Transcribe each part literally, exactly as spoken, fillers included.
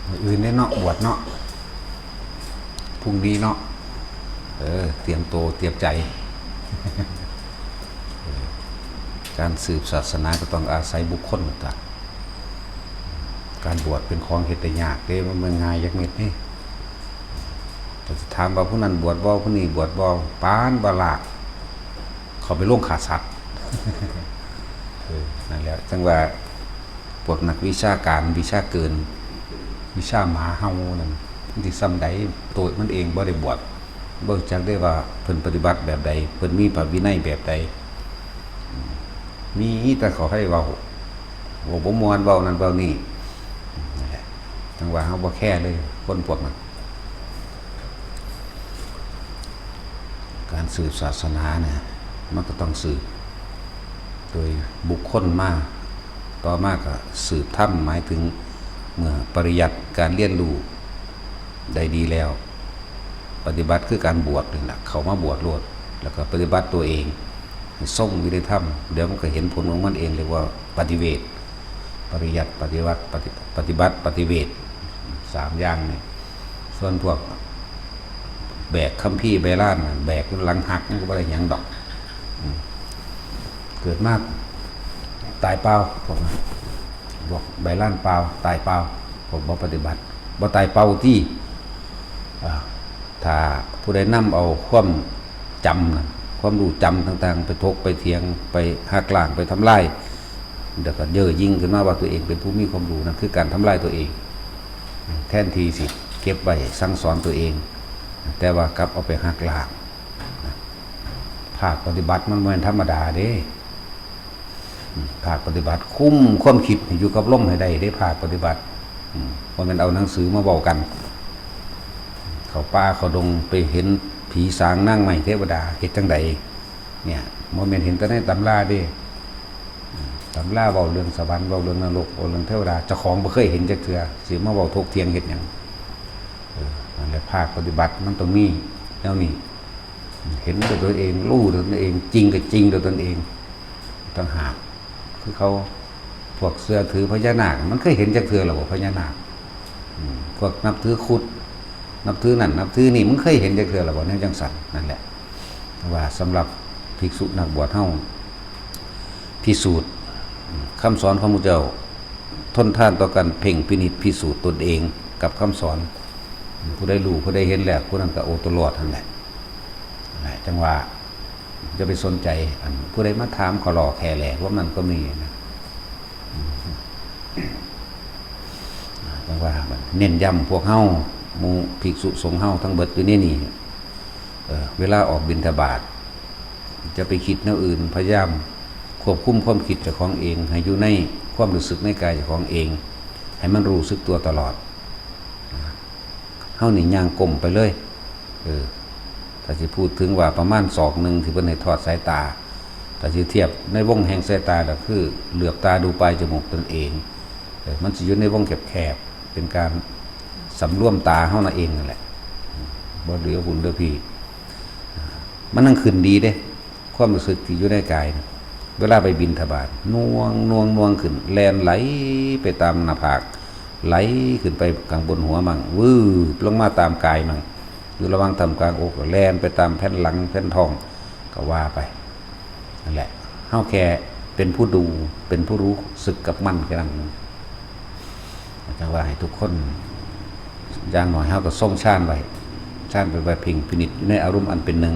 มื้ออื่นเด้เนาะ บวชเนาะ พรุ่งนี้เนาะ เออ เตรียมตัว เตรียมใจ เออ การสืบศาสนาก็ต้องอาศัยบุคคลต่างๆ การบวชเป็นของเฮ็ดได้ยากเด้ มันบ่ง่ายจักเม็ดเด้ ก็สิถามว่าผู้นั้นบวชบ่ ผู้นี้บวชบ่ ปานบ่ลาก เข้าไปโรงฆ่าสัตว์ เออ นั่นแหละ จั่งว่า พวกนักวิชาการ วิชาเกิน วิชาหมาเห่านั่น มันสิส่ำใด ตัวมันเองบ่ได้บวช บ่รู้จักได้ว่าเพิ่นปฏิบัติแบบใด เพิ่นมีพระวินัยแบบใด อืม มีแต่เขาให้เว้า เว้าบ่ม่วน เว้านั่นเว้านี่ นั่นแหละ จั่งว่าเฮาบ่แคร์เลย คนพวกนั้น การสืบศาสนาเนี่ย มันก็ต้องสืบโดยบุคคลมา ต่อมาก็สืบธรรม หมายถึงเมื่อปริยัติการเรียนรู้ได้ดีแล้ว ปฏิบัติคือการบวชนี่แหละ เข้ามาบวชโลด แล้วก็ปฏิบัติตัวเองให้ทรงอยู่ในธรรม เดี๋ยวมันก็เห็นผลของมันเอง เรียกว่าปฏิเวท ปริยัติ ปฏิบัติ ปฏิ ปฏิบัติ ปฏิเวท สามอย่างนี่ ส่วนพวกแบกคัมภีร์ใบลานน่ะ แบกอยู่หลังหัก มันก็บ่ได้หยังดอก อืม เกิดมาตายเปล่า พวกนั้น พวกใบลานเปล่า ตายเปล่า พวกบ่ปฏิบัติ บ่ตายเปล่าติ อ่า ถ้าผู้ใดนำเอาความจำน่ะ ความรู้จำต่างๆ ไปถกไปเถียง ไปหักล้าง ไปทำลาย แล้วก็เย่อหยิ่งขึ้นมาว่าตัวเองเป็นผู้มีความรู้ นั่นคือการทำลายตัวเอง แทนที่สิเก็บไว้สั่งสอนตัวเอง แต่ว่ากลับเอาไปหักล้าง ภาคปฏิบัติมันบ่แม่นธรรมดาเด้ อืม ภาคปฏิบัติคุมความคิดให้อยู่กับลมให้ได้เด้ ภาคปฏิบัติ อืม บ่แม่นเอาหนังสือมาเว้ากัน เข้าป่าเข้าดงไปเห็นผีสางนางไม้เทวดา เฮ็ดจั่งใด เนี่ย บ่แม่นเห็นแต่ในตำราเด้ อืม ตำราเว้าเรื่องสวรรค์ เว้าเรื่องนรก เว้าเรื่องเทวดา เจ้าของบ่เคยเห็นจักเทื่อ สิมาเว้าถกเถียงเฮ็ดหยัง เออ นั่นแหละ ภาคปฏิบัติมันต้องมีแนวนี้ เห็นด้วยตนเอง รู้ด้วยตนเอง จริงก็จริงด้วยตนเอง ต่างหาก คือเขา พวกเชื่อถือพญานาค มันเคยเห็นจักเทื่อแล้วบ่ พญานาค อืม พวกนับถือครุฑ นับถือนั่น นับถือนี่ มันเคยเห็นจักเทื่อแล้วบ่ แนวจั่งซั้น นั่นแหละ ว่าสำหรับภิกษุนักบวชเฮา พิสูจน์ อืม คำสอนของพระเจ้า ทนทานต่อการเพ่งพินิจพิสูจน์ตนเองกับคำสอน ผู้ใดรู้ ผู้ใดเห็นแล้ว ผู้นั้นก็โอตลอดนั่นแหละ นั่นแหละ จั่งว่า อย่าไปสนใจ อันผู้ใดมาถามขอหล่อแค่แหล่ พวกนั้นก็มีนะ จั่งว่ามันเน้นย้ำพวกเฮา หมู่ภิกษุสงฆ์เฮาทั้งเบิดอยู่ในนี่ เอ่อ เวลาออกบิณฑบาต จะไปคิดแนวอื่น พยายามควบคุมความคิดเจ้าของเอง ให้อยู่ในความรู้สึกในกายเจ้าของเอง ให้มันรู้สึกตัวตลอด เฮานี่ย่างก้มไปเลย เออ ถ้าสิพูดถึงว่าประมาณศอกหนึ่งที่เพิ่นให้ทอดสายตา ถ้าสิเทียบในวงแห่งสายตาก็คือเหลือบตาดูปลายจมูกตนเอง เออ มันสิอยู่ในวงแคบๆ เป็นการสำรวมตาเฮานั่นเองนั่นแหละ บ่เหลือหุ่นเหลือพี่ มันนั่งขึ้นดีเด้ ความรู้สึกที่อยู่ในกายนะ เวลาไปบิณฑบาต น่วง น่วง น่วงขึ้น แล่นไหลไปตามหน้าผาก ไหลขึ้นไปข้างบนหัวมั่ง วืบลงมาตามกายมั่ง อยู่ระหว่างท่ามกลางอก แล่นไปตามแผ่นหลัง แผ่นท้อง ก็ว่าไป นั่นแหละ เฮาแค่เป็นผู้ดู เป็นผู้รู้สึกกับมันแค่นั้น จั่งว่าให้ทุกคน อย่างน้อยเฮาก็ทรงฌานไว้ ฌานเป็นไว้เพ่งพินิจอยู่ในอารมณ์อันเป็นหนึ่ง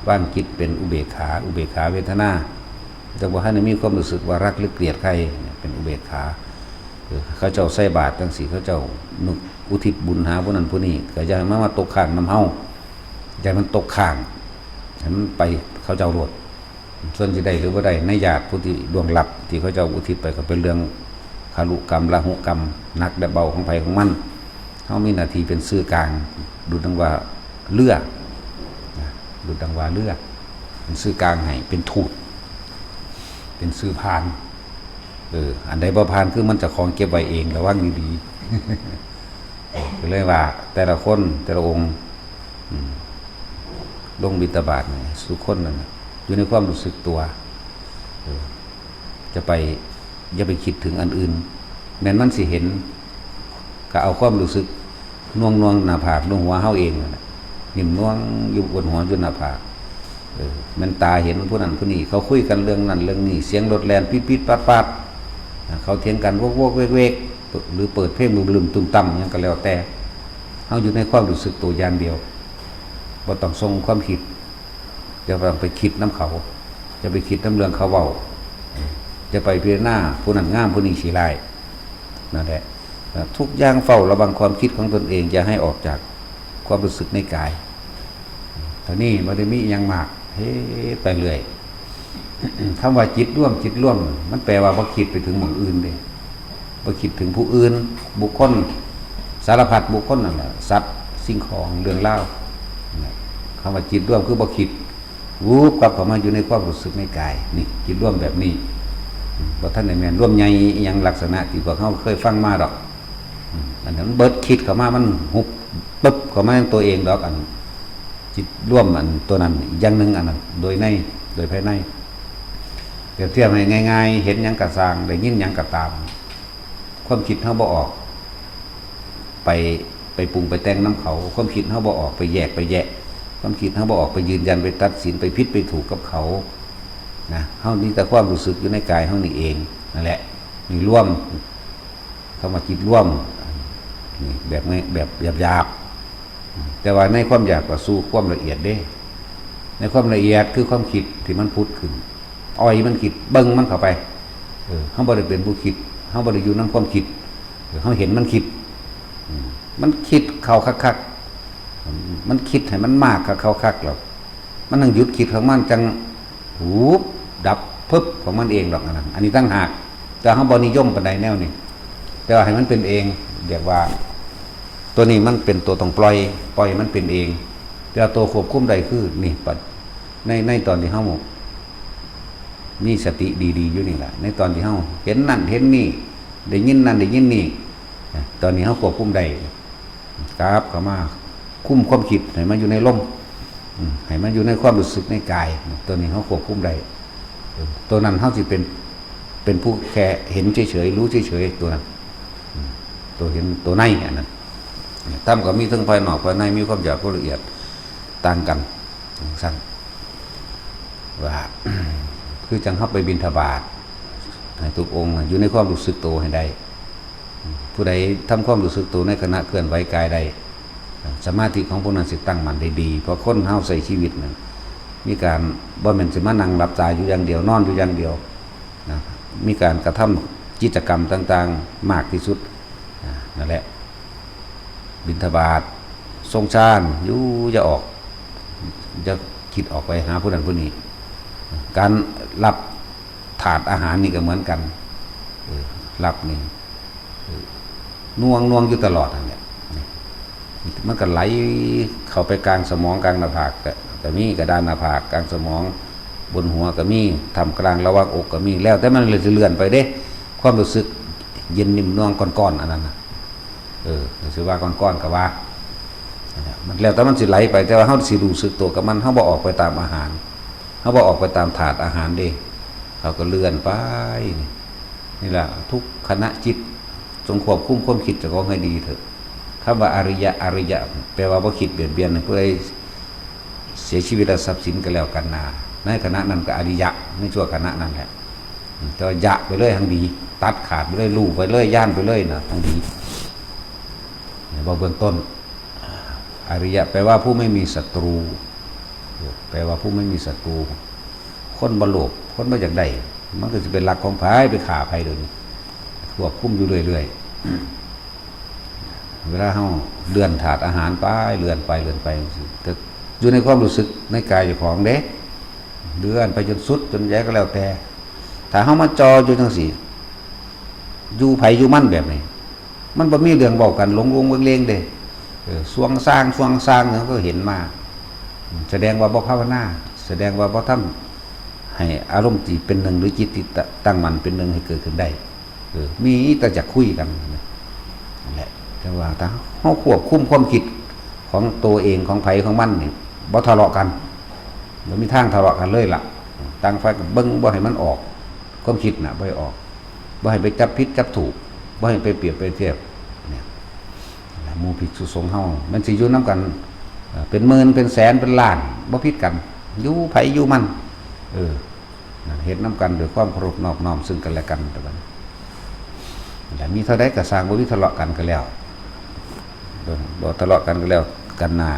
วางจิตเป็นอุเบกขา อุเบกขาเวทนา แต่บ่ทันได้มีความรู้สึกว่ารักหรือเกลียดใคร เป็นอุเบกขา เออ เขาเจ้าใส่บาตรจั่งซี้ เขาเจ้านึกอุทิศบุญหาผู้นั้นผู้นี้ ก็อย่าให้มันมาตกค้างนำเฮา อย่าให้มันตกค้าง ให้มันไปเขาเจ้าโลด ส่วนสิได้หรือบ่ได้ ในญาติผู้ที่ล่วงลับที่เขาเจ้าอุทิศไปก็เป็นเรื่องคารุกรรม ลาหุกรรม หนักและเบาของไผของมัน เฮามีหน้าที่เป็นสื่อกลาง ดุจดังว่าเรือ นะ ดุจดังว่าเรือ เป็นสื่อกลางให้ เป็นทูต เป็นสื่อผ่าน เออ อันใดบ่ผ่านคือมันเจ้าของเก็บไว้เอง ระวังดีๆ เออ ก็เลยว่าแต่ละคนแต่ละองค์ อืม ลงบิณฑบาตนี่ สู่คนนั่นน่ะ อยู่ในความรู้สึกตัว เออ จะไป อย่าไปคิดถึงอันอื่น แม่นมันสิเห็น ก็เอาความรู้สึกน่วงน่วงหน้าผากน่วงหัวเฮาเองนั่นแหละ นิ่มน่วงอยู่บนหัวอยู่หน้าผาก เออ แม่นตาเห็นผู้นั้นผู้นี้ เขาคุยกันเรื่องนั้นเรื่องนี้ เสียงรถแล่นปิดปิดปัดปัด อ่า เขาเถียงกันวกวกเวกเวก หรือเปิดเพลงบึมบึมตุ้มตั้มหยังก็แล้วแต่ เฮาอยู่ในความรู้สึกตัวอย่างเดียว บ่ต้องส่งความคิด อย่าต้องไปคิดนำเขา อย่าไปคิดนำเรื่องเขาเว้า อย่าไปพิจารณาผู้นั้นงามผู้นี้ขี้ร้าย นั่นแหละ ทุกอย่างเฝ้าระวังความคิดของตนเอง อย่าให้ออกจากความรู้สึกในกาย เท่านี้บ่ได้มีอิหยังมาก เฮ็ดไปเรื่อย คำว่าจิตรวม จิตรวม มันแปลว่าบ่คิดไปถึงหม่องอื่นเด้ บ่คิดถึงผู้อื่น บุคคล สารพัดบุคคลนั่นแหละ สัตว์ สิ่งของ เรื่องราว คำว่าจิตรวมคือบ่คิด วืบกลับเข้ามาอยู่ในความรู้สึกในกาย นี่ จิตรวมแบบนี้ บ่ทันได้แม่นรวมใหญ่อิหยังลักษณะที่พวกเฮาเคยฟังมาดอก อืม อันนั้นเบิดคิดเข้ามา มันหุบปึ๊บเข้ามาในตัวเองดอก อันจิตรวมอันตัวนั้น อย่างหนึ่งอันนั้น โดยใน โดยภายใน เปรียบเทียบให้ง่ายๆ เห็นหยังก็ซ่าง ได้ยินหยังก็ตาม ความคิดเฮาบ่ออก ไป ไปปรุงไปแต่งนำเขา ความคิดเฮาบ่ออก ไปแยกไปแยะ ความคิดเฮาบ่ออก ไปยืนยัน ไปตัดสิน ไปผิดไปถูกกับเขา นะ เฮามีแต่ความรู้สึกอยู่ในกายเฮานี่เอง นั่นแหละ นี่รวม คำว่าจิตรวม นี่แบบง่าย แบบหยาบๆ แต่ว่าในความหยาบก็สู่ความละเอียดเด้ ในความละเอียดคือความคิดที่มันผุดขึ้น อ่อยมันคิด เบิ่งมันเข้าไป เออ เฮาบ่ได้เป็นผู้คิด เฮาบ่ได้อยู่นำความคิด เออ เฮาเห็นมันคิด อืม มันคิดเข้าคักๆ มันคิดให้มันมากคักๆ แล้ว มันต้องหยุดคิดของมัน จั่ง หูบ ดับ พึบ ของมันเองดอกอันนั้น อันนี้ต่างหาก แต่เฮาบ่นิยมปานใดแนวนี้ แต่ว่าให้มันเป็นเอง เรียกว่า ตัวนี้มันเป็นตัวต้องปล่อย ปล่อยให้มันเป็นเอง แต่ว่าตัวควบคุมได้คือ นี่ ปัด ใน ในตอนที่เฮามีสติดีๆ อยู่นี่แหละ ในตอนที่เฮาเห็นนั่นเห็นนี่ ได้ยินนั่นได้ยินนี่ ตอนนี้เฮาควบคุมได้ กราบเข้ามาคุมความคิดให้มันอยู่ในลม อืม ให้มันอยู่ในความรู้สึกในกาย ตัวนี้เฮาควบคุมได้ เออ ตัวนั้นเฮาสิเป็น เป็นผู้แค่เห็นเฉยๆ รู้เฉยๆ ตัวนั้น อืม ตัวเห็นตัวในอันนั้น ธรรมก็มีทั้งภายนอกภายใน มีความหยาบความละเอียดต่างกัน จั่งซั้น ว่า คือจั่งเฮาไปบิณฑบาต ให้ทุกองค์น่ะอยู่ในความรู้สึกตัวให้ได้ ผู้ใดทำความรู้สึกตัวในขณะเคลื่อนไหวกายได้ สมาธิของพวกนั้นสิตั้งมั่นได้ดี เพราะคนเฮาใช้ชีวิตนั้น มีการ บ่แม่นสิมานั่งหลับตาอยู่อย่างเดียว นอนอยู่อย่างเดียว นะ มีการกระทำกิจกรรมต่างๆ มากที่สุด อ่า นั่นแหละ บิณฑบาต ทรงฌาน อยู่ อย่าออก อย่าคิดออกไปหาผู้นั้นผู้นี้ การรับถาดอาหารนี่ก็เหมือนกัน เออ รับนี่ เออ น่วงน่วงอยู่ตลอดนั่นแหละ นี่ มันก็ไหลเข้าไปกลางสมองกลางหน้าผาก ก็ ก็มีกระดานหน้าผาก กลางสมอง บนหัวก็มี ท่ามกลางระหว่างอกก็มี แล้วแต่มันเลยสิเลื่อนไปเด้ ความรู้สึกเย็นนิ่มน่วงก้อนๆ อันนั้นน่ะ เออ สิว่าก้อนๆ ก็ว่า มันแล้วแต่มันสิไหลไป แต่ว่าเฮาสิรู้สึกตัวกับมัน เฮาบ่ออกไปตามอาหาร เฮาบ่ออกไปตามถาดอาหารเด้ เขาก็เลื่อนไป นี่ นี่ล่ะ ทุกขณะจิต จงควบคุมความคิดเจ้าของให้ดีเถอะ คำว่าอริยะ อริยะ แปลว่าบ่คิดเบียดเบียน ผู้ใดเสียชีวิตแล้วทรัพย์สินก็แล้วกันนา ในขณะนั้นก็อริยะ ในชั่วขณะนั้นแหละ อืม แต่ว่ายะไปเลย หังดี ตัดขาดไปเลย ลู่ไปเลย ย่านไปเลยนะ หังดี เนี่ย ว่าเบื้องต้น อริยะ แปลว่าผู้ไม่มีศัตรู แปลว่าผู้ไม่มีศัตรู คนบ่โลภ คนบ่อยากได้ มันก็สิเป็นลักของไผ ไปฆ่าไผเดี๋ยวนี้ ควบคุมอยู่เรื่อยๆ เวลาเฮาเลื่อนถาดอาหารไป เลื่อนไป เลื่อนไปจั่งซี้ แต่อยู่ในความรู้สึกในกายเจ้าของเด้ เลื่อนไปจนสุด จนใหญ่ก็แล้วแต่ ถ้าเฮามาจ่ออยู่จั่งซี้ อยู่ไผอยู่มันแบบนี้ มันบ่มีเรื่องเว้ากัน หลงๆ เลงๆ เด้ เออ ส่วงซ่าง ส่วงซ่าง เฮาก็เห็นมา แสดงว่าบ่ภาวนา แสดงว่าบ่ทำให้อารมณ์ที่เป็นหนึ่ง หรือจิตที่ตั้งมั่นเป็นหนึ่งให้เกิดขึ้นได้ เออ มีแต่จะคุยกัน นั่นแหละ แต่ว่าถ้าเฮาควบคุมความคิดของตัวเอง ของไผของมันนี่ บ่ทะเลาะกัน บ่มีทางทะเลาะกันเลยล่ะ ต่างฝ่ายก็เบิ่งบ่ให้มันออก ความคิดน่ะ บ่ให้ออก บ่ให้ไปจับผิดจับถูก บ่ให้ไปเปรียบไปเทียบ เนี่ย หมู่ภิกษุสงฆ์เฮา มันสิอยู่นำกัน เอ่อ เป็นหมื่น เป็นแสน เป็นล้าน บ่ผิดกัน อยู่ไผอยู่มัน เออ นั่น เฮ็ดนำกันด้วยความเคารพนอบน้อมซึ่งกันและกัน แต่ว่า และมีเท่าใดก็ซ่าง บ่มีทะเลาะกันก็แล้ว บ่ บ่ทะเลาะกันก็แล้วกันหน้า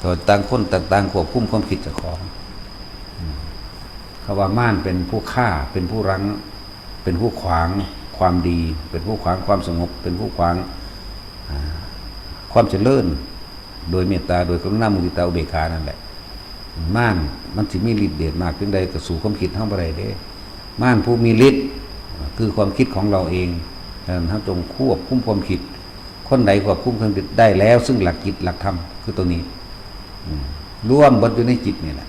โดยต่างคนต่างๆควบคุมความคิดเจ้าของ อืม เขาว่ามารเป็นผู้ฆ่า เป็นผู้รั้ง เป็นผู้ขวางความดี เป็นผู้ขวางความสงบ เป็นผู้ขวาง อ่า ความเจริญ โดยเมตตา โดยกรุณา มุทิตา อุเบกขานั่นแหละ มารมันสิมีฤทธิ์เดชมากเพียงใดก็สู้ความคิดเฮาบ่ได้เด้ มารผู้มีฤทธิ์ คือความคิดของเราเอง ฉะนั้นเฮาจงควบคุมความคิด คนใดควบคุมความคิดได้แล้ว ซึ่งหลักจิตหลักธรรม คือตัวนี้ อืม รวมเบิดอยู่ในจิตนี่แหละ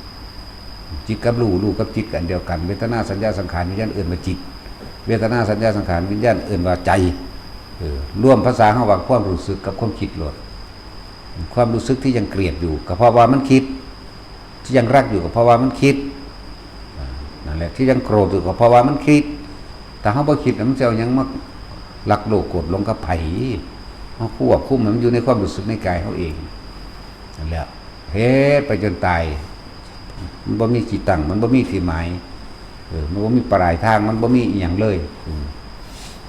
จิตกับรู้ รู้กับจิตก็อันเดียวกัน เวทนา สัญญา สังขาร วิญญาณ เอิ้นว่าจิต เวทนา สัญญา สังขาร วิญญาณ เอิ้นว่าใจ เออ รวมภาษาเฮาว่าความรู้สึกกับความคิดโลด ความรู้สึกที่ยังเกลียดอยู่ ก็เพราะว่ามันคิด ที่ยังรักอยู่ก็เพราะว่ามันคิด อ่า นั่นแหละ ที่ยังโกรธอยู่ก็เพราะว่ามันคิด ถ้าเฮาบ่คิดน่ะ มันสิเอาหยังมารักโลภโกรธหลงกับไผ เฮาควบคุมให้มันอยู่ในความรู้สึกในกายเฮาเอง นั่นแหละ เฮ็ดไปจนตาย มันบ่มีที่ตั้ง มันบ่มีที่หมาย เออ มันบ่มีปลายทาง มันบ่มีอิหยังเลย อืม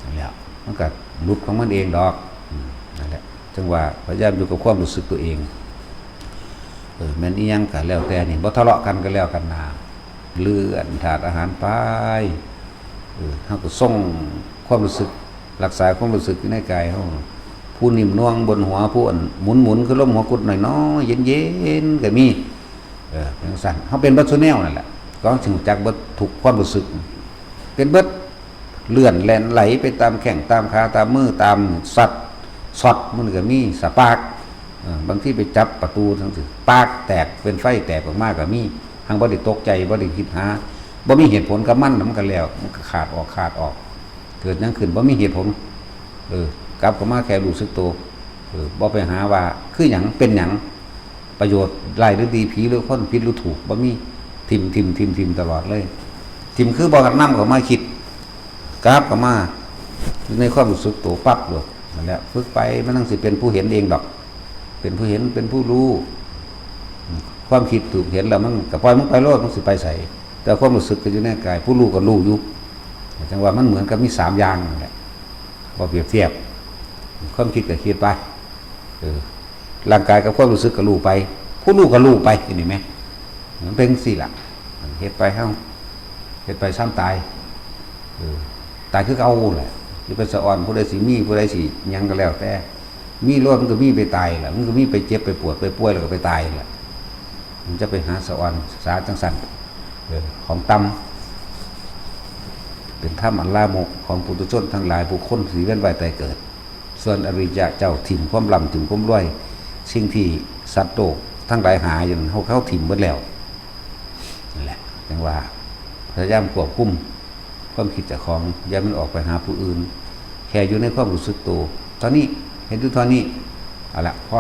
นั่นแหละ มันก็หลุดของมันเองดอก อืม นั่นแหละ จังว่าพยายามอยู่กับความรู้สึกตัวเอง เออ แม่นอิหยังก็แล้วแต่นี่ บ่ทะเลาะกันก็แล้วกันนา เลื่อนธาตุอาหารไป เออ เฮาก็ทรงความรู้สึก รักษาความรู้สึกอยู่ในกายเฮา ผู้นิ่มนวลบนหัว ผู้อันหมุนๆ คือลมหัวกุดน้อยๆ เย็นๆ ก็มี เออ จังซั่น เฮาเป็นเบิดซุแนวนั่นแหละ ก็สิรู้จักเบิดทุกความรู้สึก เป็นเบิด เลื่อนแล่นไหลไปตามแข้งตามขาตามมือตามสัตว์ ช็อตมันก็มี สปาร์ก เออ บางทีไปจับประตูจังซี้ ปาร์กแตก เป็นไฟแตกออกมาก็มี หังบ่ได้ตกใจ บ่ได้คิดหา บ่มีเหตุผลกับมัน มันก็แล้ว มันก็ขาดออก ขาดออก เกิดหยังขึ้นบ่มีเหตุผล เออ กลับเข้ามาแค่รู้สึกตัว เออ บ่ไปหาว่าคือหยัง เป็นหยัง ประโยชน์ร้ายหรือดี ผีหรือคน ผิดหรือถูก บ่มี ถิ่ม ถิ่ม ถิ่ม ถิ่มตลอดเลย ถิ่มคือบ่นำเข้ามาคิด กลับเข้ามาอยู่ในความรู้สึกตัวปั๊บโลด นั่นแหละ ฝึกไป มันจังสิเป็นผู้เห็นเองดอก เป็นผู้เห็น เป็นผู้รู้ ความคิดถูกเห็นแล้วมันก็ปล่อยมันไปโลด มันสิไปไส แต่ความรู้สึกก็อยู่ในกาย ผู้รู้ก็รู้อยู่ จังว่ามันเหมือนกับมีสามอย่างนั่นแหละ พอเปรียบเทียบ ความคิดก็คิดไป เออ ร่างกายกับความรู้สึกก็รู้ไป ผู้รู้ก็รู้ไป เห็นไหม มันเป็นจังซี้ล่ะ เฮ็ดไปเฮา เฮ็ดไปซ้ำตาย เออ ตายคือเก่าแหละ สิไปสะออนผู้ใดสิมี ผู้ใดสิหยังก็แล้วแต่ มีโลดมันก็มีไปตายแหละ มันก็มีไปเจ็บไปปวดไปป่วยแล้วก็ไปตายแหละ มันจะไปหาสะออนสาจังซั่น เออ ของต่ำ เป็นธรรมอันลามกของปุถุชนทั้งหลาย บุคคลที่เวียนว่ายตายเกิด ส่วนอริยะเจ้าถิ่มความร่ำถิ่มความรวย สิ่งที่สัตว์โลกทั้งหลายหาอยู่นั้น เฮา เฮาถิ่มหมดแล้ว นั่นแหละ จังว่า พยายามควบคุมความคิดเจ้าของ อย่ามันออกไปหาผู้อื่น แค่อยู่ในความรู้สึกตัว เท่านี้ เฮ็ดอยู่เท่านี้ เอาละ พอ